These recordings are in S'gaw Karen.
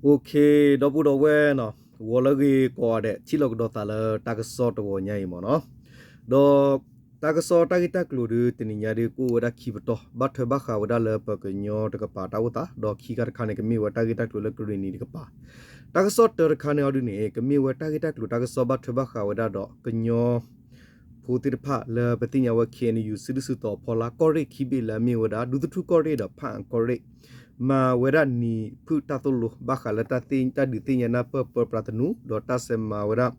Okay, ဒီပုၢ်ဒီဝဲၢ်နီၤ, ဂီၤလၢအဂ့ၤကိးဂၤဒဲး, ထံၣ်လိာ်ကဒီးသးလၢတၢ်ကစီၣ်တဂီၤညါအံၤမ့ၢ်နီၤ. ဒီးတၢ်ကစီၣ်တၢ်ဂ့ၢ်တၢ်ကျိၤဒီး တနံၤညါဒီး ကအိၣ်ဝဲဒၣ်ခံပတီၢ်, ဘၣ်ထွဲဘၣ်ဃးဝဲဒၣ်လၢပှၤကညီတကပၤတၢ်အိၣ်သး, ဒီးခံခါတခါန့ၣ် ကမ့ၢ်ဝဲတၢ်ဂ့ၢ်တၢ်ကျိၤလၢကရံၣ်နံၤတကပၤ. တၢ်ကစီၣ်တၢတခါန့ၣ်အီၤဒုန့ၣ် ကမ့ၢ်ဝဲတၢ်ဂ့ၢ်တၢ်ကျိၤတၢ်ကစီၣ်ဘၣ်ထွဲဘၣ်ဃးဝဲဒၣ်ဒီး ကညီ ဖိသ့ၣ်တဖၣ်လၢပသ့ၣ်ညါဝဲ KNU စုဒုၣ်စုတီၤအဖီလာ် ကီၢ်ရ့ၣ်ခံဘ့ၣ်လၢအမ့ၢ်ဝဲဒၣ် ဒူသထူၣ်ကီၢ်ရ့ၣ်ဒီး ဖၣ်အၣ်ကီၢ်ရ့ၣ် မၤဝဲဒၣ်နံၤဖုၣ်တၢ်သိၣ်လိ ဘၣ်ဃးလၢတၢ်ဒုးသ့ၣ်ညါနၢ်ပၢၢ်ပၢပြးသနူ ဒီးတၢ်ဆဲးမၤဝဲဒၣ်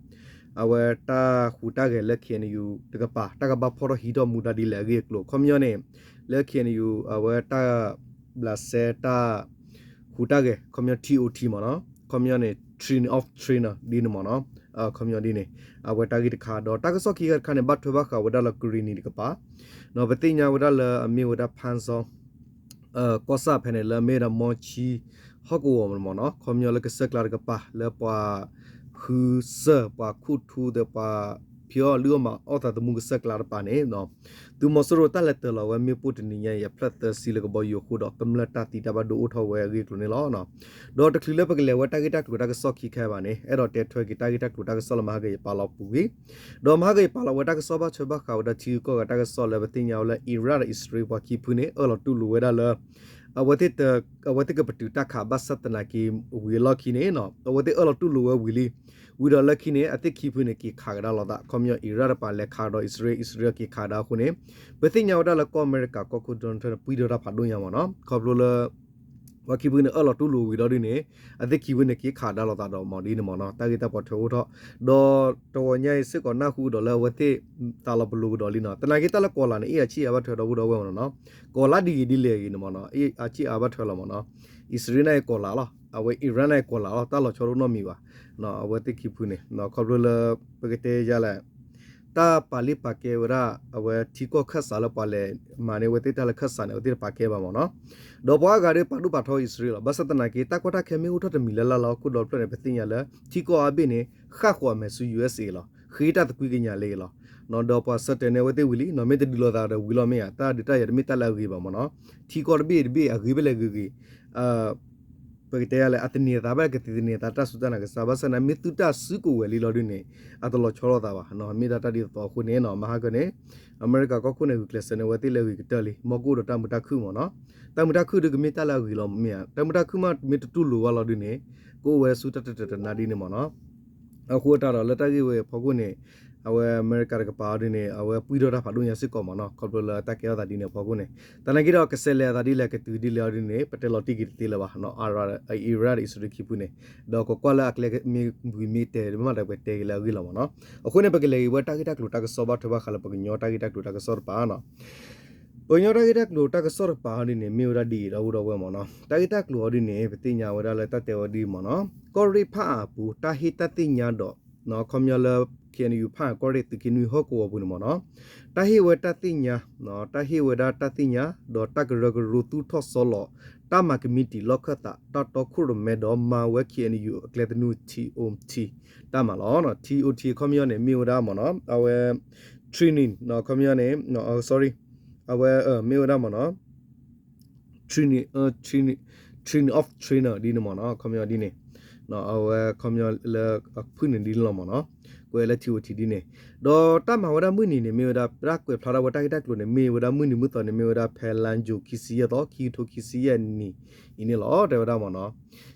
အဝဲတၢ်ဟူးတၢ်ဂဲၤလၢ KNU တကပၤ တၢ်ကဘၣ်ဖီၣ်ထီၣ်ဟံးထီၣ်မူဒါဒ်လဲၣ်အဂ့ၢ်အကျိၤ ခီပညီန့ၣ် လၢ KNU အဝဲတၢ် ဘျးစဲတၢ် ဟူးတၢ်ဂဲၤ ခီပညီ T O T မ့ၢ်နီၤ, ခီပညီန့ၣ် Train of Trainer ဒ်န့ၣ်မ့ၢ်နီၤ, ခီပညီဒ်န့ၣ် အဝဲတၢ်ဂ့ၢ်တခါ ဒီးတၢ်ကစီၣ်ခံခါတခါန့ၣ် ဘၣ်ထွဲဘၣ်ဃးဝဲဒၣ်လၢကရံၣ်နံၤတကပၤ, ဒီးပသ့ၣ်ညါဝဲဒၣ်လၢအမ့ၢ်ဝဲဒၣ် ဖၣ်စီ ကီၢ်ဆၣ်ဖဲန့ၣ် လၢအမ့ၢ်ဝဲဒၣ် မီၢ်ဆံ ဟီၣ်ကဝီၤမ့ၢ်နီၤ, ခီပညီလၢကစၢၢ်ကျါတကပၤ လၢပှၤဃုစၢၢ် ပှၤခူၣ်ထူဒီးပှၤဖံးအီၣ်လုၢ်အီၣ်မၤအီၣ်သးသမူကစၢၢ်ကျါတကပၤန့ၣ် သုးမီၤစိရိၤတၢ်လဲၤတၢၤလီၤဝဲမ့ၣ်ပိၢ်တနံၤညါအံၤ အဖျၢၣ်သၢဆံလၢကဘီယူၤအဃိဒီး ကမျၢၢ်တၢ်သံတၢ်ဘၣ်ဒိအိၣ်ထီၣ်ဝဲအဂ့ၢ်အကျိၤန့ၣ်လီၤ. ဒီးတချုးလၢပကလဲၤဝဲတၢ်ဂ့ၢ်တၢ်ကျိၤတၢ်ကစီၣ်ခံခါဘၣ်န့ၣ် အဲၣ်ဒိးတဲထွဲက့ၤတၢ်ဂ့ၢ်တၢ်ကျိၤတၢ်ကစီၣ်လၢမဟါကယပာ်လီၤပူၤဂ့ၤ, ဒီးမဟါကယပာ်လီၤဝဲတၢ်ကစီၣ်ဘၣ်ထွဲဘၣ်ဃးဝဲဒၣ်ထံဂုၤကီၢ်ဂၤတၢ်ကစီၣ်လၢပသ့ၣ်ညါဝဲလၢ အံရၣ်ဒီးအံၣ်စရ့လးပှၤခံဖုန့ၣ် အၢၣ်လီၤတူၢ်လိာ်ဝဲဒၣ်လၢ အဝဲသ့ၣ် အဝဲသ့ၣ်ကပတုာ်တၢ်ခးဘၣ်ဆၣ်သနာ်က့ ဝံၤအလီၢ်ခံန့ၣ် အဝဲသ့ၣ်အၢၣ်လီၤတူၢ်လိာ်ဝဲဝံၤလံ, ဝံၤဒီးလၢခံန့ၣ် အသ့ၣ်ခံဖုန့ၣ် က့ၤခးကဒါလိာ်သး ခီပညီ အံရၣ်တကပၤလဲၤခးဒီးအံၣ်စရ့လး အံၣ်စရ့လးက့ၤခးကဒါအဃိန့ၣ် ပသ့ၣ်ညါဝဲဒၣ်လၢကီၢ်အမဲရကၤကီၢ်ခိၣ် Donald Trump န့ၣ် ပှံၢ်ထီၣ်တၢ်ဖးဒိၣ်ညါမ့ၢ်နီၤ, ခီဖျိလၢ ပှၤခံဖုန့ၣ် အၢၣ်လီၤတူၢ်လိာ်ဝံၤဒီးဒ်န့ၣ် အသ့ၣ်ခံဖုန့ၣ် က့ၤခးကဒါလိာ်သးဒီးမ့ၢ်ဒ်န့ၣ်မ့ၢ်နီၤ, တၢ်ဂ့ၢ်တၢ်ပီးထွဲအိၣ်ထီၣ်, ဒီးတဂီၤညါအံၤစ့ၢ်ကီးနၢ်ဟူကဒီးလၢအဝဲသ့ၣ် သးလီၤပလိာ်ကဒီးလံနီၤ, သနာ်က့တၢ်လၢကီၢ်လာ်န့ၣ် အ့ၣ်အဆံၣ်အါဘၣ်ထွဲဒီပုၢ်ဒီဝဲၢ်မ့ၢ်နီၤ, ကီၢ်လာ်ဒ်အံၤဒ်လဲၣ်ဂ့ၤန့ၣ်မ့ၢ်နီၤ, အ့ၣ်အဆံၣ်အါဘၣ်ထွဲလီၤမ့ၢ်နီၤ, အံၣ်စရ့လးန့ၣ်ကီၢ်လာ်လီၤ, အဝဲအံရၣ်န့ၣ်ကီၢ်လာ်လီၤ, တၢ်လီၤဆီတအိၣ်နီတမံၤဘၣ်, အဝဲသ့ၣ်ခံဖုန့ၣ် ခီဖျိလၢ ပကတဲယၤလဲၣ် တၢ်ပာ်လ့ပာ်ကဲဝဲဒၣ် အဝဲထံကီၢ်ခၢၣ်စးလၢပှၤလဲၤမၤန့ၢ်အဝဲသ့ၣ်တၢ်လၢခၢၣ်စးန့ၣ် အဝဲသ့ၣ်တပာ်ကဲဘၣ်မ့ၢ်နီၤ, ဒီးပှၤအါဂၤဒီးပာ်ဒိၣ်ပာ်ထီအံၣ်စရ့လးလီၤ, ဘၣ်ဆၣ်သနာ်က့ တၢ်ကီတၢ်ခဲမ့ၢ်အိၣ်ထီၣ်တမံၤလၢ်လၢ်လီၤ ဟီၣ်ခိၣ်ဒီဖျၢၣ်န့ၣ် ပသ့ၣ်ညါလၢ ထံကီၢ်အါဘ့ၣ်န့ၣ် ဃၣ်ဃီၤအမဲာ်ဆူ ယူၣ်အ့ၣ်အ့ၣ် လီၤ, ဃ့တၢ်သကွံၢ်ကညးလၢအံၤလီၤ, ဒီးပှၤဆၢတဲာ်န့ၢ်အဝဲသ့ၣ်ဝံၤလံနီၤ, မ့ၢ်တဒုးလိာ်သးဒီးဝံၤလီၤမ့ၢ်ဧါ, တၢ်ဒုးတၢ်ယၤတမ့ၢ်တၢ်လၢအဂ့ၤဘၣ်မ့ၢ်နီၤ, ထံကီၢ်တဘ့ၣ်တဘ့ၣ်အဂ့ၤဖဲလဲၣ်ဂ့ၤဂ့ၤ ပကတဲယၤလဲၣ် အသန့ၤအသးဘၣ်ကသ့သန့ၤအသးတၢ်စူၢ်တၢ်နာ်ကစၢ်, ဘၣ်ဆၣ်န့ၣ် မ့ၢ်သုတၢ်စုကဝဲၤလံလီၤဒ်န့ၣ် အတလီၤဆီလိာ်သးဘၣ်, မ့ၢ်ဒၣ်တၢ်ဒ်သိးသိးအဃိန့ၣ်နီၤ, မဟါကန့ၣ် အမဲရကၤကီၢ်ခိၣ်န့ၣ် ဂုာ်ကျဲးစၢးန့ၢ်အဝဲသ့ၣ်လၢအဂ့ၤကတၢၢ်လံ, မ်ကအိၣ်ဒီးတၢ်မုာ်တၢ်ခုၣ်မ့ၢ်နီၤ, တၢ်မုာ်တၢ်ခုၣ်ဒုးကမ့ၢ်တၢ်လၢအဂ့ၤလီၤမ့ၢ်ဧါ, တၢ်မုာ်တၢ်ခုၣ်မးမ့ၢ်တတူၢ်လိာ်ဝဲလီၤဒ်န့ၣ် ကအိၣ်ဝဲဆူတၢ်တတၢာ်တနါဒ်န့ၣ်မ့ၢ်နီၤ, အဃိသတးဒီးလၢတၢ်ဂ့ၢ်ဝဲအံၤအဖီခိၣ်န့ၣ် အဝဲအမဲရကၤတကပၤအီၤဒ်န့ၣ် အဝဲပှံၢ်ထီၣ်တၢ်ဖးဒိၣ်ညါစ့ၢ်ကီးမ့ၢ်နီၤ, ခီဖျိလၢတၢ်ကဲထီၣ်သးဒ်န့ၣ်အဖီခိၣ်န့ၣ်, သနာ်က့ဒီးကဆဲးလဲၤအသးဒ်လဲၣ် ကတုၤဒ်လဲၣ်အီၤဒ်န့ၣ် ပတဲလီၤတံၢ်က့ၤတသ့လၢၤဘၣ်, အံရၣ် အံရၣ်ဒီးအံၣ်စရ့လးခံဖုန့ၣ်, ဒီးကွၢ်ကွၢ်လၢအကျဲမ့ၢ်ဝံၤမ့ၢ်တဲာ်မ့ၢ်တၢ်ပတဲက့ၤလၢအဂ့ၢ်လီၤမ့ၢ်နီၤ, အဃိန့ၣ် ပကလဲၤက့ၤဝဲတၢ်ဂ့ၢ်တၢ်ကျိၤတၢ်ကစီၣ်ဘၣ်ထွဲဘၣ်ဃးလၢပှၤကညီတၢ်ဂ့ၢ်တၢ်ကျိၤတၢ်ကစီၣ်တပၤနီၤ ပှၤကညီတၢ်ဂ့ၢ်တၢ်ကျိၤတၢ်ကစီၣ်တပၤအီၤဒ်န့ၣ် မ့ၢ်ဝဲဒၣ်ဒ်အံၤ ဒီပုၢ်ဒီဝဲၢ်မ့ၢ်နီၤ, တၢ်ဂ့ၢ်တၢ်ကျိၤအီၤဒ်န့ၣ် ပသ့ၣ်ညါဝဲဒၣ်လၢတၢ်တဲဝဲဒ်အံၤမ့ၢ်နီၤ, ကီၢ်ရ့ၣ်ဖၣ်အၣ်အပူၤ တၢ်ဟ့ၣ်တၢ်သ့ၣ်ညါဒီး ခီပညီလၢ K N U ဖၣ်အၣ်ကီၢ်ရ့ၣ်သုးက့နွံဟီၣ်ကဝီၤပူၤန့ၣ်မ့ၢ်နီၤ, တၢ်ဟ့ၣ်ဝဲတၢ်သ့ၣ်ညါ တၢ်ဟ့ၣ်ဝဲဒၣ်တၢ်သ့ၣ်ညါ ဒီးတၢ်ကရၢကရိသူၣ်ထီၣ်စီလီၤ တၢ်မၤကမံးတံာ်လီၢ်ခၢၣ်သး တၢ်တီခိၣ်ရိၣ်မဲဒီးမၤဝဲ K N U အကျဲသနူ T O T တၢ်မၤလီၤ. T O T အခီပညီန့ၣ် မ့ၢ်ဝဲဒၣ်မ့ၢ်နီၤ အဝဲ training အခီပညီန့ၣ် sorry အဝဲ မ့ၢ်ဝဲဒၣ်မ့ၢ်နီၤ training, training of trainer ဒ်န့ၣ်မ့ၢ်နီၤ အခီပညီဒ်န့ၣ် အဝဲအခီပညီလၢအဖုၣ်န့ၣ်ဒ်န့ၣ်လီၤမ့ၢ်နီၤ ကွဲးလၢ T O T ဒ်န့ၣ် ဒီးတၢ်မၤဝဲဒၣ်မုၢ်နံၤန့ၣ် မ့ၢ်ဝဲဒၣ် တၢ်ကွဲးဖျါထီၣ်ဝဲတၢ်ဂ့ၢ်တၢ်ကျိၤန့ၣ် မ့ၢ်ဝဲဒၣ်မုၢ်နံၤမုၢ်သီန့ၣ် မ့ၢ်ဝဲဒၣ်ဖဲလါယူၤခံဆံယဲၢ်သီ ခံကထိခံဆံယဲၢ်နံၣ်အံၤန့ၣ်လီၤ တဲဝဲဒၣ်မ့ၢ်နီၤ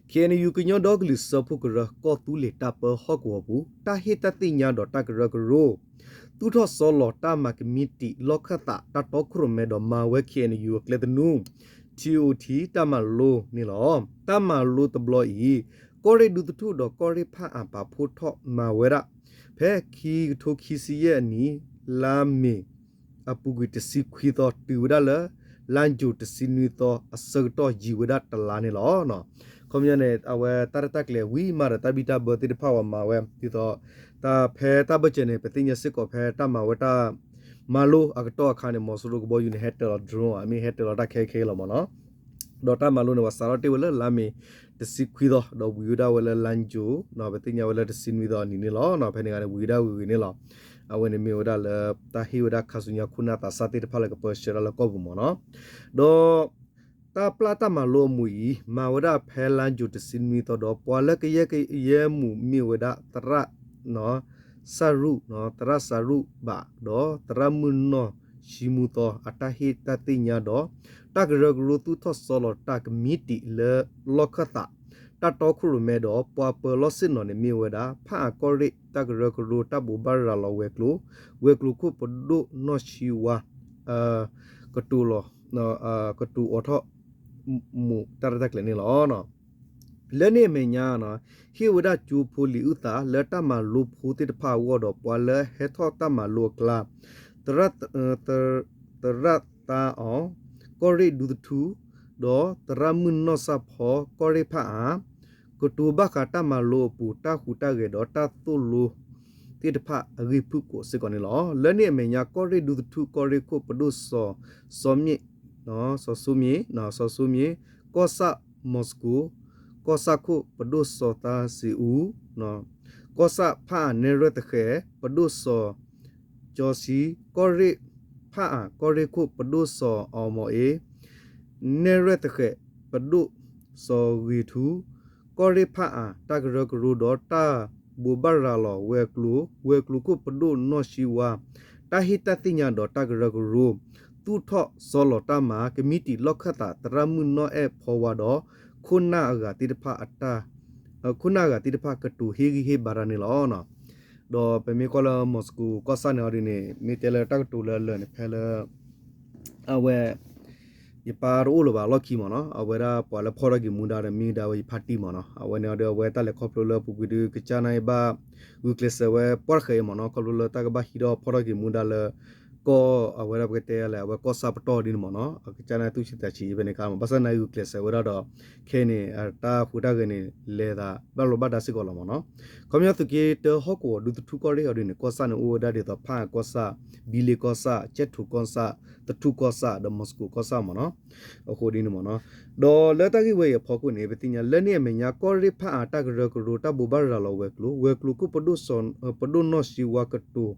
K N U ကညီဒီကလုာ်စၢဖှိၣ်ကရၢ ကီၢ်သူလ့ၤတၢ်ပၢဟီၣ်ကဝီၤပူၤ တၢ်ဟ့ၣ်တၢ်သ့ၣ်ညါဒီးတၢ်ကရၢကရိ သူၣ်ထီၣ်စီလီၤတၢ်မၤကမံးတံာ်လီၢ်ခၢၣ်သး တၢ်တီခိၣ်ရိၣ်မဲဒီးမၤဝဲ K N U အကျဲသနူ T O T တၢ်မၤလိန့ၣ်လီၤ. တၢ်မၤလိတဘျီအံၤ ကီၢ်ရ့ၣ်ဒူသထူၣ်ဒီးကီၢ်ရ့ၣ်ဖၣ်အၣ်ပာ်ဖှိၣ်ထီၣ်မၤဝဲဒၣ် ဖဲခံကထိခံဆံယဲၢ်အနံၣ် လါမ့ၤ အပူၤကွံာ်တဆံခွံသီ တုၤဝဲဒၣ်လၢ လါယူၤတဆံနွံသီ အဆၢကတီၢ်ယံၤဝဲဒၣ်တလါန့ၣ်လီၤ. အခီပညီန့ၣ် အဝဲတၢ်ရဲၣ်တၢ်ကျဲၤဝံၤမးဒီး တၢ်ဘံၣ်တၢ်ဘၢသ့ၣ်တဖၣ်ဝဲမၤဝဲ ဒ်သိး တၢ်ဖဲတၢ်ဘၢၣ်စၢၤန့ၣ် ပသ့ၣ်ညါစ့ၢ်ကီးဖဲတၢ်မၤဝဲတၢ် မၤလိအကတီၢ်အခါန့ၣ် မီၤစိရိၤကဘီယူၤန့ၣ် ဟဲတၢၤလီၤ drone ဧါ မ့ၢ်ဟဲတၢၤလီၤတၢ်ခဲခဲလီၤမ့ၢ်နီၤ. ဒီးတၢ်မၤလိန့ၣ် ပှၤစးထီၣ်တ့ၢ်ဝဲလၢလါမ့ၤတဆံခွံသီ ဒီးဝံၤဝဲဒၣ်ဝဲလၢလါယူၤ ပသ့ၣ်ညါဝဲလၢတဆံနွံသီအနံၤန့ၣ်လီၤ. ဖဲန့ၣ်ဂၤန့ၣ်ဝံၤဒၣ်ဝံၤဂ့ၤန့ၣ်လီၤ. အဝဲန့ၣ်မ့ၢ်ဝဲဒၣ်လၢ တၢ်ဟ့ၣ်ဝဲဒၣ်ခါဆူညါခိၣ်နၢ်သးစၢ်သ့ၣ်တဖၣ်လၢကပၢဆှၢဒၣ်လၢကီၢ်ပူၤမ့ၢ်နီၤ. ဒီး တၢ်ပျၢ်တၢ်မၤလိအမူးအံၤ မၤဝဲဒၣ်ဖဲလါယူၤတဆံနွံသီဒီး ပှၤလၢကယဲၢ်ကယဲၢ်မူးမ့ၢ်ဝဲဒၣ်သရၣ် စၢ်ရူၣ်, သရၣ်စၢ်ရူၣ်ဘးဒီး သရၣ်မုၢ်နီၢ်ဆံမူသီ အတၢ်ဟ့ၣ်တၢ်သ့ၣ်ညါဒီး တၢ်ကရၢကရိသူၣ်ထီၣ်စီလီၤတၢ်ကမံးတံာ်လၢလီၢ်ခၢၣ်သး တၢ်တီခိၣ်ရိၣ်မဲဒီး ပှၤပၢၤလီၢ်ဆ့ၣ်နီၤန့ၣ်မ့ၢ်ဝဲဒၣ် ဖၣ်အၣ်ကီၢ်ရ့ၣ်တၢ်ကရၢကရိတၢ်ဘိးဘၣ်ရၤလီၤဝဲၤကျိၤ, ဝဲၤကျိၤခိၣ်ပဒိၣ်နီၢ်ဆံဝါ ကတိၤလီၤ ကတိၤအိးထီၣ် မူးတၢ်ရဲၣ်တၢ်ကျဲၤန့ၣ်လီၤ. လၢန့ၣ်အမဲာ်ညါ ဟ့ၣ်ဝဲဒၣ်ကၠိဖိလံာ်အုၣ်သး လၢတၢ်မၤလိဖိသ့ၣ်တဖၣ်အဂီၢ်ဒီး ပှၤလၢဟဲထီၣ်တၢ်မၤလိအကျါ သရၣ်သါအီၤ ကီၢ်ရ့ၣ်ဒူသထူ ဒီးသရၣ်မုၢ်နီၢ်စၢ်ဖီ ကီၢ်ရ့ၣ်ဖၣ်အၣ် ကတိၤဘၣ်ဃးတၢ်မၤလိအပူၤ တၢ်ဟူးတၢ်ဂဲၤဒီးတၢ်သိၣ်လိသ့ၣ်တဖၣ်အဂ့ၢ်ဖုၣ်ကိာ်စ့ၢ်ကီးန့ၣ်လီၤ. လၢန့ၣ်အမဲာ်ညါ ကီၢ်ရ့ၣ်ဒူသထူ ကီၢ်ရ့ၣ်ခိၣ်ပဒိၣ်စီၤ စီၤမ့ၣ် စီၤစိမ့ၣ် စီၤစိမ့ၣ် ကီၢ်ဆၣ်မီၤစကိး ကီၢ်ဆၣ်ခိၣ်ပဒိၣ်စီၤသါစံးအူ ကီၢ်ဆၣ်ဖၣ်အၣ်နဲၣ်ရွဲၣ်သဃဲး ပဒိၣ်စီၤ ကၠီဆံ ကီၢ်ရ့ၣ်ဖၣ်အၣ် ကီၢ်ရ့ၣ်ခိၣ်ပဒိၣ်စီၤအီၤမီၤအ့ နဲၣ်ရွဲၣ်သဃဲး ပဒိၣ်စီၤဂ့ၤထူ ကီၢ်ရ့ၣ်ဖၣ်အၣ်တၢ်ကရၢကရိဒီးတၢ်ဘိးဘၣ်ရၤလီၤဝဲၤကျိၤ ဝဲၤကျိၤခိၣ်ပဒိၣ်နီၢ်ဆံဝါ တၢ်ဟ့ၣ်တၢ်သ့ၣ်ညါဒီးတၢ်ကရၢကရိ သူၣ်ထီၣ်စီလီၤတၢ်မၤ ကမံးတံာ်လီၢ်ခၢၣ်သး သရၣ်မုၢ်နီၢ်အဲၣ်ဖီဝါဒီး ခိၣ်နၢ်အဂၤသ့ၣ်တဖၣ်အတၢ် ခိၣ်နၢ်အဂၤသ့ၣ်တဖၣ်ကတိၤဟ့ၣ်ဂံၢ်ဟ့ၣ်ဘါတၢ်န့ၣ်လီၤ. ဒီးပမ့ၢ်ကွၢ်လၢမီၤစကိးကီၢ်ဆၣ်န့ၣ်အီၤဒ်န့ၣ် မ့ၢ်တဲလၢတၢ်ကတိၤလၢအလၢာ်န့ၣ် ဖဲလၢ အဝဲ ယပၢ်တအိၣ်လၢၤဘၣ်လီၢ်ခံမ့ၢ်နီၤ အဝဲဒၣ်ပှၤလၢဖီၣ်ထီၣ်က့ၤမူဒါဒီးမ့ၢ်ဒၣ်ဝဲယဖါတံၢ်မ့ၢ်နီၤ အဝဲန့ၣ်အီၤဒီးအဝဲတၢ်လဲၤခီဖျိလၢအပူၤကွံာ်ဒီး ကစၢ်န့ၣ်ဘၣ် ဂုာ်ကျဲးစၢးဝဲပှၢ်တဃဲးအံၤမ့ၢ်နီၤ ခီဖျိလၢတၢ်ကဘၣ်ဟံးထီၣ်ဖီၣ်ထီၣ်က့ၤမူဒါလၢ ကီၢ်အဝဲဒၣ်ပကတဲလဲၣ် အဝဲကီၢ်ဆၣ်ပတီၢ်ဒ်န့ၣ်မ့ၢ်နီၤ ကစၢ်န့ၣ်သူၣ်ဆံသးဆံးဖဲန့ၣ်အခါမ့ၢ် ဘၣ်ဆၣ်န့ၣ်ဂုာ်ကျဲးစၢးဝဲဒၣ်ဒီး ခဲအံၤန့ၣ် တၢ်ဟူးတၢ်ဂဲၤန့ၣ် လဲၤသးဘၣ်လိာ်ဘၣ်ဒါစ့ၢ်ကီးလီၤမ့ၢ်နီၤ ခီပညီသုးက့တၢဟီၣ်ကဝီၤဒူသထူကီၢ်ရ့ၣ်အီၤဒ်န့ၣ် ကီၢ်ဆၣ်န့ၣ် အိၣ်ဝဲဒၣ်ဒ်သိးဖၣ်အၣ်ကီၢ်ဆၣ်, ဘံလ့ကီၢ်ဆၣ်, ကၠဲၣ်ထိးကီၢ်ဆၣ်, သထူကီၢ်ဆၣ်, ဒီးမီၤစကိးကီၢ်ဆၣ်မ့ၢ်နီၤ. အဃိဒ်န့ၣ်မ့ၢ်နီၤ. ဒီးလၢတၢ်ဂ့ၢ်ဝဲအံၤအဖီခိၣ်န့ၣ် ပသ့ၣ်ညါလၢန့ၣ်အမဲာ်ညါ ကီၢ်ရ့ၣ်ဖၣ်အၣ်တၢ်ကရၢကရိ တၢ်ဘိးဘၣ်ရၤလီၤဝဲၤကျိၤ, ဝဲၤကျိၤခိၣ်ပဒိၣ်စီၤ, ပဒိၣ်နီၢ်စံဝါကတိၤ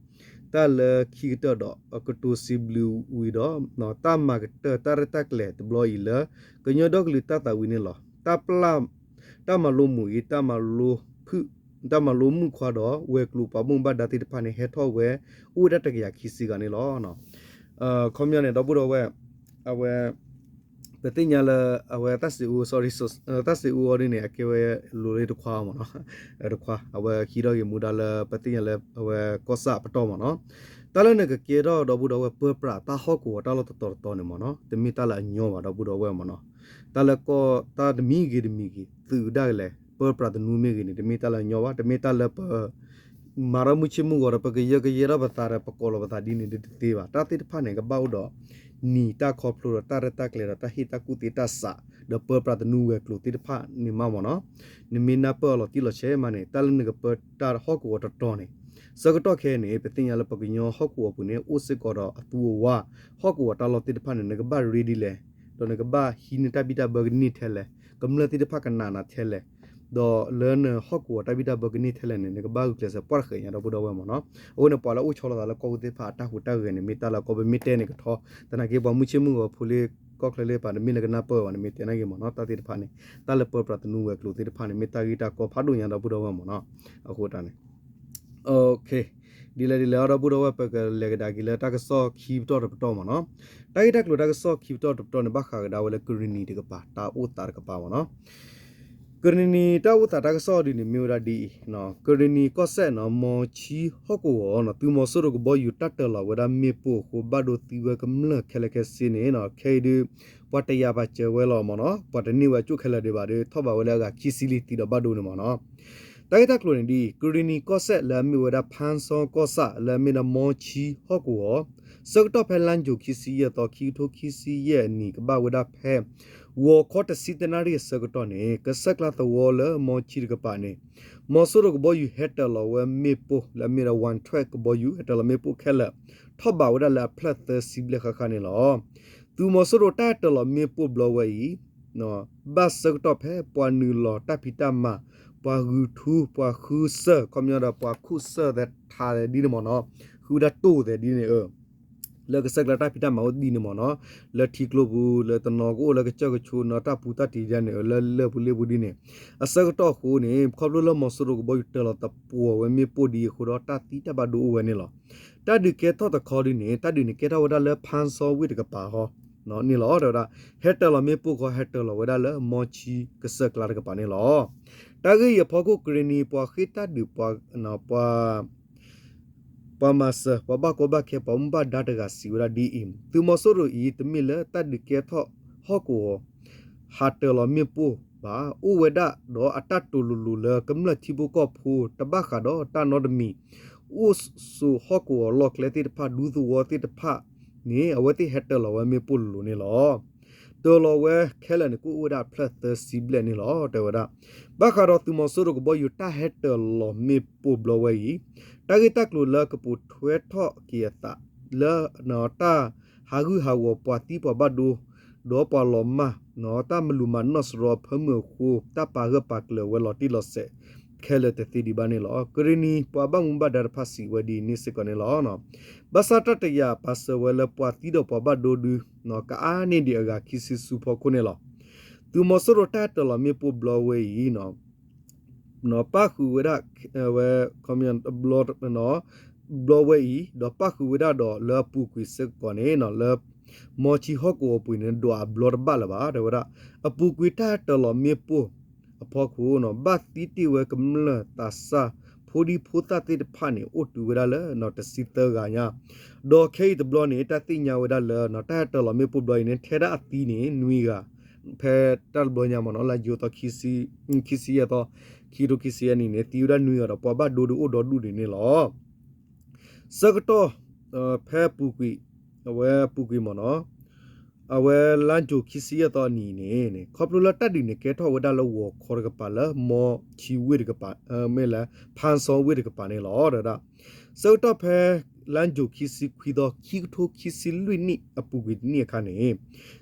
တၢ်လၢခံကတၢၢ်ဒီး ကတိၤစံးဘျုးဝံၤဒီး တၢ်မၤကတၢၢ် တၢ်ရဲၣ်တၢ်ကျဲၤတဘျီအံၤလၢ ကညီဒီကလုာ်တၢ်သးဝံၤန့ၣ်လီၤ. တၢ်ပျၢ် တၢ်မၤလိမူးအံၤ တၢ်မၤလိဖုၣ် တၢ်မၤလိမုၣ်ခွါဒီး ဝဲၤကျိၤပှၤဘၣ်မူဘၣ်ဒါသ့ၣ်တဖၣ်န့ၣ် ဟဲထီၣ်ဝဲ အိၣ်ဝဲဒၣ်တကယၤခံဆံဂၤန့ၣ်လီၤ. ခီပညီန့ၣ် ဒီပုၢ်ဒီဝဲၢ် အဝဲ ပသ့ၣ်ညါလၢ အဝဲတၢ်စံးအူ sorry တၢ်စံးအူအီၤဒ်န့ၣ် အကဲဝဲလိၤလၢတခွါမ့ၢ်နီၤ, တခွါ အဝဲဟံးထီၣ်က့ၤမူဒါလၢ ပသ့ၣ်ညါလၢအဝဲကီၢ်စၣ်ပတီၢ်မ့ၢ်နီၤ. တၢ်လၢနကကဲထီၣ်ဒီပုၢ်ဒီဝဲၢ် ပၢပြးတၢ်ဟီၣ်ကဝီၤတၢ်လီၢ်တတီၤတတီၤန့ၣ်မ့ၢ်နီၤ တမ့ၢ်တၢ်လၢအညီဘၣ် ဒီပုၢ်ဒီဝဲၢ်မ့ၢ်နီၤ. တၢ်လၢကီၢ်တၢ်တမံၤဂ့ၤတမံၤဂ့ၤ သုးဒၣ်ကလဲာ် ပၢပြးသနူမ့ၢ်ဂ့ၤန့ၣ် တမ့ၢ်တၢ်လၢအညီဘၣ်, တမ့ၢ်တၢ်လၢပ မၤထီၣ်မုၢ်ဆ့ၣ်မုၢ်ဂီၤဒီး ပကယၢကယဲထီၣ်ပသးဒီး ပကိးလီၤပသးဒ်န့ၣ် တသ့ဘၣ်. တၢ်သ့ၣ်တဖၣ်န့ၣ် ကဘၣ်အိၣ်ဒီး နံၤတၢ်ခီဖျိဒီး တၢ်ရဲၣ်တၢ်ကျဲၤဒီး တၢ်ဟ့ၣ်တၢ်ကူၣ်သ့တၢ်ဆး ဒီးပၢပြးသနူဝဲၤကျိၤသ့ၣ်တဖၣ်န့ၣ်မးမ့ၢ်နီၤ. နမ့ၢ်နၢ်ပၢၢ်အလီၤတံၢ်လီၤဆဲးမးန့ၣ် တၢ်လၢနကပၢတၢ်ဟီၣ်ကဝီၤတတီၤန့ၣ် ဆၢကတီၢ်ခဲအံၤန့ၣ် ပသ့ၣ်ညါလၢပကညီဟီၣ်ကဝီၤပူၤန့ၣ် အိၣ်စ့ၢ်ကီးဒီးအသူအဝါ ဟီၣ်ကဝီၤတၢ်လီၢ်သ့ၣ်တဖၣ်န့ၣ် နကဘၣ်ရ့ဒ်လဲၣ် ဒီးနကဘၣ်ဟံးန့ၢ်တၢ်ဘံၣ်တၢ်ဘၢကန့ၢ်ထဲလဲၣ်, ကမျၢၢ်သ့ၣ်တဖၣ်ကနာ်နၤထဲလဲၣ်, ဒီးလၢနဟီၣ်ကဝီၤတၢ်ဘံၣ်တၢ်ဘၢကန့ၢ်ထဲလဲၣ်န့ၣ် နကဘၣ်ဂုာ်ကျဲးစၢးပှၢ်တဃဲးညါ ဒီပုၢ်ဒီဝဲၢ်မ့ၢ်နီၤ. အဃိန့ၣ် ပှၤလၢအိၣ်ဆီလီၤသးလၢကီၢ်ပူၤသ့ၣ်တဖၣ်အတၢ်ဟူးတၢ်ဂဲၤန့ၣ် မ့ၢ်တၢ်လၢကီၢ်ပမ့ၢ်တဲန့ၣ်ကထီ သနာ်က့ ပှၤမုၢ်ဆ့ၣ်မုၢ်ဂီၤဖိလၢကီၢ်ချၢလၢပှၤတမ့ၢ်လၢကနၢ်ပၢၢ်ဘၣ်န့ၣ် မ့ၢ်တဲနာ်က့မ့ၢ်နီၤ. တၢ်သ့ၣ်တဖၣ်န့ၣ် တၢ်လၢပၢပြးသနူဝဲၤကျိၤသ့ၣ်တဖၣ်န့ၣ် မ့ၢ်တၢ်ဂ့ၢ်တၢ်ကီဖးဒိၣ်ညါ ဒီပုၢ်ဒီဝဲၢ်မ့ၢ်နီၤ. အဃိတၢ်န့ၣ် ဒ်လဲၣ်ဒ်လဲၣ် ဒီပုၢ်ဒီဝဲၢ် ပကလဲၤကဒါက့ၤလၢတၢ်ကစီၣ်ခံပတီၢ်တပတီၢ်မ့ၢ်နီၤ. တၢ်ဂ့ၢ်တၢ်ကျိၤတၢ်ကစီၣ်ခံပတီၢ်တပတီၢ်န့ၣ် ဘၣ်ဃးကဒါဝဲလၢကရ့ၣ်နံၤတကပၤ တၢ်အိၣ်သးတကပၤမ့ၢ်နီၤ. ကရ့ၣ်နံၤတၢ်အိၣ်သးတၢ်ကစီၣ်ဒ်န့ၣ် မ့ၢ်ဝဲဒၣ်ဒ်အံၤ, ကရ့ၣ်နံၤကီၢ်စဲၣ်နီၤ မီၤဆံဟီၣ်ကဝီၤနီၤ သုးမီၤစိရိၤကဘီယူၤတၢ်တၢၤလီၤဝဲဒၣ်မ့ၣ်ပိၢ်အဃိ ဘၣ်ဒိသံဝဲကမျၢၢ်ခဲလၢာ်ခဲဆ့န့ၣ် ခဲအံၤဒုး ပှၤတယာ်ပာ်စၢၤဝဲလီၤမ့ၢ်နီၤ. ပှၤတန့ၢ်ဝဲအကၠိၣ်ခဲလၢာ်ဒံးဘၣ်ဒီး ထီၣ်ဘးဝဲလၢအဂၤခံဆံလံ သံဒီးဘၣ်ဒိန့ၣ်မ့ၢ်နီၤ. တၢ်ဂ့ၢ်တၢ်ကျိၤန့ၣ်ဒ်အံၤ, ကရ့ၣ်နံၤကီၢ်စဲၣ်လၢအမ့ၢ်ဝဲဒၣ် ဖၣ်စီကီၢ်ဆၣ် လၢအမ့ၢ်ဒၣ်မီၤဆံဟီၣ်ကဝီၤ ဆၢကတီၢ်ဖဲလါယူၤခံဆံယဲၢ်သီ ခံကထိခံဆံယဲၢ်အနံၤ ကဘၣ်ဝဲဒၣ်ဖဲ ဂီၤခီတဆံတနၣ်ရံၣ်အဆၢကတီၢ်န့ၣ် ကစၢၢ်ကျါသဝီလၢမီၤဆံတကပၤန့ၣ် မီၤစိရိၤကဘီယူၤဟဲတၢၤလီၤဝဲမ့ၣ်ပိၢ် လၢအမ့ၢ်ဒၣ် ဝၣ်ထွဲၣ် ကဘီယူၤ ဟဲတၢၤလီၤမ့ၣ်ပိၢ်ခဲလၢာ် ထီၣ်ဘးဝဲဒၣ်လၢအဖျၢၣ်သၢဆံဘျဲၣ်ဃၣ်ဃၣ်န့ၣ်လီၤ. သုးမီၤစိရိၤတၢ်တၢၤလီၤမ့ၣ်ပိၢ်ဘျီဝဲအံၤ ဘၣ်ဆၢကတီၢ်ဖဲပှၤနုာ်လီၤတၢ်ဖံးတၢ်မၤ ပှၤဂုာ်ထူ ပှၤဃုစၢၢ် ခီပညီဒီးပှၤခူၣ်စၢၢ်သဲးထးသဲးဒ်န့ၣ်မ့ၢ်နီၤ ဃုဒၣ်တိၢ်သဲးဒ်န့ၣ် လၢကစၢၢ်ကျါတၢ်ဖံးတၢ်မၤအိၣ်ဒ်န့ၣ်မ့ၢ်နီၤ, လၢထံကျိပူၤ လၢတနီၤကအိၣ်လၢကစၢၢ်ကဆိးနီၤ တၢ်ပူၤတၢ်တံၤဒ်န့ၣ် လၢလၢၢ်ပူၤလ့ပူၤဒ်န့ၣ်, အဆၢကတီၢ်အဃိန့ၣ် ခီဖျိလၢမီၤစိရိၤကဘီယူၤတၢၤလီၤသပှၢ်ဝဲမ့ၣ်ပိၢ်ဒ်အံၤအဃိဒီး တၢ်သံတၢ်ဘၣ်ဒိအိၣ်ဝဲန့ၣ်လီၤ. တၢ်ဒုးကဲထီၣ်တခီဒ်န့ၣ် တၢ်ဒုးန့ၣ်ကဲထီၣ်ဝဲဒၣ်လၢ ဖၣ်စီဝ့ၢ်တကပၤဟီ န့ၣ်လီၤ. တဲဝဲဒၣ် ဟဲတၢၤလီၤမ့ၣ်ပိၢ်ခီ ဟဲတၢၤလီၤဝဲဒၣ်လၢ မီၤဆံကစၢၢ်ကျါတကပၤန့ၣ်လီၤ. တၢ်ဂ့ၢ်အံၤအဖီခိၣ် ကရ့ၣ်နံၤပှၤဃ့ၢ်တၢ်ဒုး ပှၤ ပှၤမၤစၢၤ ပှၤဘၣ်ကီဘၣ်ခဲ ပှၤမူဘၣ်ဒါတဂၤစံးဝဲဒၣ်ဒ်အံၤ, သုးမီၤစိရိၤအံၤ တမ့ၢ်လၢတၢ်ဒုးကဲထီၣ်ဟီၣ်ကဝီၤ ဟးတၢၤလီၤမ့ၣ်ပိၢ်ဘၣ်, အိၣ်ဝဲဒၣ်ဒီးအတၢ်တိာ်လိၤလိၤလၢ ကမျၢၢ်ထံဖိကီၢ်ဖိ တဘၣ်ဃးဒီးတၢ်နီတမံၤ အိၣ်ဆိးဟီၣ်ကဝီၤလီၢ်ကျဲသ့ၣ်တဖၣ် ဒူသဝီသ့ၣ်တဖၣ်န့ၣ် အဝဲသ့ၣ်ဟဲတၢၤလီၤဝဲမ့ၣ်ပိၢ်လိၤလိၤန့ၣ်လီၤ. တၢၤလီၤဝဲခဲလၢာ်န့ၣ် ကအိၣ်ဝဲဒၣ်ဖျၢၣ်သၢဆံဘျဲၣ်န့ၣ်လီၤ. တဲဝဲဒၣ် ဘၣ်ဃးဒီးသုးမီၤစိရိၤကဘီယူၤတၢ်ဟဲတၢၤလီၤမ့ၣ်ပိၢ်ဘျီဝဲအံၤ တၢ်ဂ့ၢ်တၢ်ကျိၤလၢကပိာ်ထွဲထီၣ်က့ၤအသးလၢ တၢ်ဟးဂူာ်ဟးဂီၤပှၤသံပှၤဘၣ်ဒိ ဒီးပှၤလီၤမၢ် တၢ်မၤလူၤမၤနီၢ်စရီအဖၢမုၢ်အဃိ တၢ်ပာ်ဂၢၢ်ပာ်ကျၢၤဝဲလီၤတံၢ်လီၤဆဲး ခဲလၢာ်တသ့ဒံးဘၣ်န့ၣ်လီၤ. ကရ့ၣ်နံၤပှၤဘၣ်မူဘၣ်ဒါတဖၣ်စံးဝဲဒ်န့ၣ်စ့ၢ်ကီးန့ၣ်လီၤ. ဘၣ်ဆၣ်တၢ်တယာ်ပာ်စၢၤဝဲလၢပှၤသံဒီးပှၤဘၣ်ဒိဒု ကအါန့ၢ်ဒံးအဂၤခံဆံဆူဖီခိၣ်န့ၣ်လီၤ. သုးမီၤစိရိၤတၢ်ဟဲတၢၤလီၤမ့ၣ်ပိၢ်ဘျီဝဲအံၤ ပၣ်ဃုာ်ဝဲဒၣ် ဝဲ ဘျီဝဲအံၤ ဒီးပၣ်ဃုာ်ဝဲဒၣ်ဒီးလၢအပူၤကွံာ်စ့ၢ်ကီးန့ၣ် လၢ မီၤဆံဟီၣ်ကဝီၤပူၤန့ၣ် ဒွးအဘျီတဘၣ်လၢၤဘၣ် တဲဝဲဒၣ်. အပူၤကွံာ်တၢ်ဟဲတၢၤလီၤမ့ၣ်ပိၢ်အဖီခိၣ် ဘၣ်သံတ့ၢ်ဝဲကမျၢၢ်သးစၢ် ဖိဒံဖိသၣ်သ့ၣ်တဖၣ်န့ၣ် အိၣ်တုၤဝဲဒၣ်လၢ တဆံသၢဂၤညါ ဒီးခဲအံၤတဘျီန့ၣ် တၢ်သ့ၣ်ညါဝဲဒၣ်လၢ တၢ်ဟဲတၢၤလီၤမ့ၣ်ပိၢ်ဘျီအံၤန့ၣ် ထဲဒၣ်အသံန့ၣ် နွံဂၤ ဖဲတၢ်တဘျီညါမ့ၢ်နီၤ လါယူၤသီ ခံဆံယဲၢ်သီ ခံကထိခံဆံယဲၢ်နံၣ်န့ၣ် သံဝဲဒၣ်နွံဂၤဒီး ပှၤဘၣ်ဒိဒုအိၣ်ဒီဒူၣ်ဒံးန့ၣ်လီၤ. ဆၢကတီၢ် ဖဲပူၤကွံာ် အဝဲပူၤကွံာ်မ့ၢ်နီၤ အဝဲလါယူၤခံဆံယဲၢ်သီအနံၤန့ၣ် ခီဖျိလၢတၢ်ဒုးန့ၣ်ကဲထီၣ်ဝဲဒၣ်လၢဂီၤခီတကပၤလၢ မီၤဆံဝ့ၢ်တကပၤ မ့ၢ်လၢ ဖၣ်စီဝ့ၢ်တကပၤန့ၣ်လီၤ တဲဝဲဒၣ်. ဆၢကတီၢ်ဖဲ လါယူၤခံဆံခွံသီ ခံကထိခံဆံလွံၢ်နံၣ်အပူၤကွံာ်တနံၣ်အခါန့ၣ်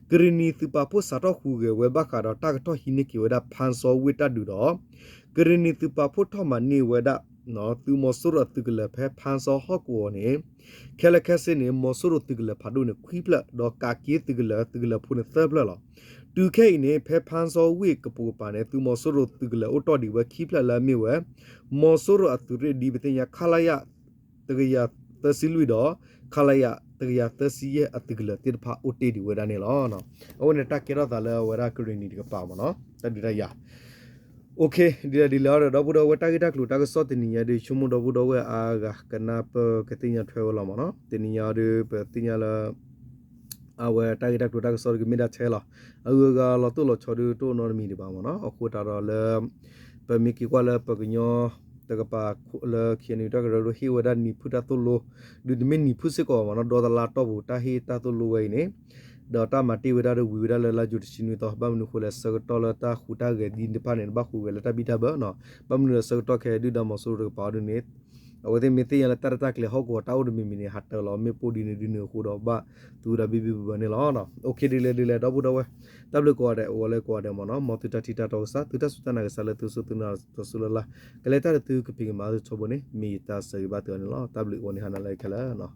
ကရ့ၣ်နံၤသုးပာ်ဖှိၣ်စးထီၣ်ဟူးဂဲၤဝဲဘၣ်ဃးဒီးတၢ်ကထီၣ်ဟံးန့ၢ်က့ၤဝဲဒၣ် ဖၣ်စီဝ့ၢ်တၢ်ဒုးဒီး ကရ့ၣ်နံၤသုးပာ်ဖှိၣ်ထီၣ်မၤန့ၢ်ဝဲဒၣ် သုးမီၤစိရိၤအသုးကလၢၤဖဲ ဖၣ်စီဟီၣ်ကဝီၤန့ၣ် ခဲလၢာ်ခဲဆ့န့ၣ် မီၤစိရိၤသုးကလၢၤဖးဒိၣ်န့ၣ် ခွံဖျၢၣ် ဒီးကးက့သုးကလၢၤ သုးကလၢၤဖိန့ၣ် သၢဖျၢၣ်လီၤ. တုၤခဲအံၤန့ၣ် ဖဲဖၣ်စီဝ့ၢ်ကပိာ်ကပၤန့ၣ် သုးမီၤစိရိၤသုးကလၢၤအိၣ်တီၢ်ဒံးဝဲခံဖျၢၣ်လၢအမ့ၢ်ဝဲ မီၤစိရိၤအသုးရ့ၣ်ဒ်ပသ့ၣ်ညါ ခလရ တကယၤသၢဆံလွံၢ်ဒီး ခလရ တကယၤသၢဆံယဲၢ်အသုးကလၢၤသ့ၣ်တဖၣ်အိၣ်တ့ၢ်ဒံးဝဲဒၣ်န့ၣ်လီၤ. အဝဲန့ၣ်တၢ်ကဲထီၣ်သးလၢအဝဲဒၣ်ကရ့ၣ်နံၤတကပၤမ့ၢ်နီၤ တၢ်ဒုးတၢ်ယၤ ဒ်လဲၣ်ဒ်လဲၣ်ဒီး ဒီပုၢ်ဒီဝဲၢ်တၢ်ဂ့ၢ်တၢ်ကျိၤတၢ်ကစီၣ်တနံၤညါဒုး ဆိကမိၣ်ဒီပုၢ်ဒီဝဲၢ်အါဂၤကနၢ်ပၢၢ်ကသ့ၣ်ညါထွဲဝဲလီၤမ့ၢ်နီၤ တနံၤညါဒီး ပသ့ၣ်ညါလၢ အဝဲတၢ်ဂ့ၢ်တၢ်ကျိၤတၢ်ကစီၣ်ဒုးကမ့ၢ်ဒၣ်ထဲလီၤ. အဂုၤအဂၤလီၤတိၢ်လီၤဆီဒုးတအိၣ်နီတမံၤဒံးဘၣ်မ့ၢ်နီၤ အဃိသတးဒီးလၢ ပမ့ၢ်က့ၤကွၢ်လၢပကညီတကပၤလၢ KNU တၢ်ကရၢကရိဟ့ၣ်ဝဲဒၣ်နံၤဖုၣ်တၢ်သိၣ်လိ ဒုးတမ့ၢ်နံၤဖုၣ်စ့ၢ်ကီးဘၣ်မ့ၢ်နီၤ ဒီတလါတီၢ်ပူၤတၢ်ဟ့ၣ်တၢ်သိၣ်လိဝဲအံၤန့ၣ် ဒီးတၢ်မၤတ့ၢ်ဝဲဒၣ်ဒီးဝံၤဝဲဒၣ်လၢလါယူၤတဆံနွံသီ ဘၣ်မနုၤအဃိလဲၣ် ဆၢကတီၢ်လၢတၢ်ဟူးတၢ်ဂဲၤဒ်တဖၣ်န့ၣ် ဘၣ်ဟူးဂဲၤလၢတၢ်ဘံၣ်တၢ်ဘၢနီၤ ဘၣ်မနုၤလၢဆၢကတီၢ်ခဲအံၤဒုၣ်ဒါမီၤစိရိၤတကပၤအီၤဒုးန့ၣ် အဝဲသ့ၣ်မ့ၢ်သ့ၣ်ညါလၢတၢ်ရဲၣ်တၢ်ကျဲၤဟီၣ်ကဝီၤတၢ်အိၣ်တမံၤမံၤန့ၣ် ဟးတၢၤလီၤမ့ၣ်ပိၢ်ဒ်န့ၣ်ဒ်န့ၣ်အဃိဒီးဘၣ်သူဝဲဒၣ်ဘံၣ်ဘံၣ်ဘၢဘၢန့ၣ်လီၤ. ဒ်လဲၣ်ဒ်လဲၣ် ဒီပုၢ်ဒီဝဲၢ် တၢ်ဘျုးကိးဂၤဒဲး အိၣ်ဝဲလၢကိးဂၤဒဲးမ့ၢ်နီၤ မ်သုတၢ်ထံၣ်တၢ်တီကစၢ် သုတၢ်စူၢ်တၢ်နာ်ကစၢ်လၢသုစူၢ်သုနာ်တစိၤလၢ်လၢ် ကလဲၤတၢ်လၢသုကဖံးကမၤသုထီဘိန့ၣ် မ့ၢ်ယတၢ်ဆၢဂ့ၤဘၣ်သုအီၤန့ၣ်လီၤ. တၢ်ဘျုးအိၣ်န့ၣ်ဟါနၤလၢခဲလၢာ်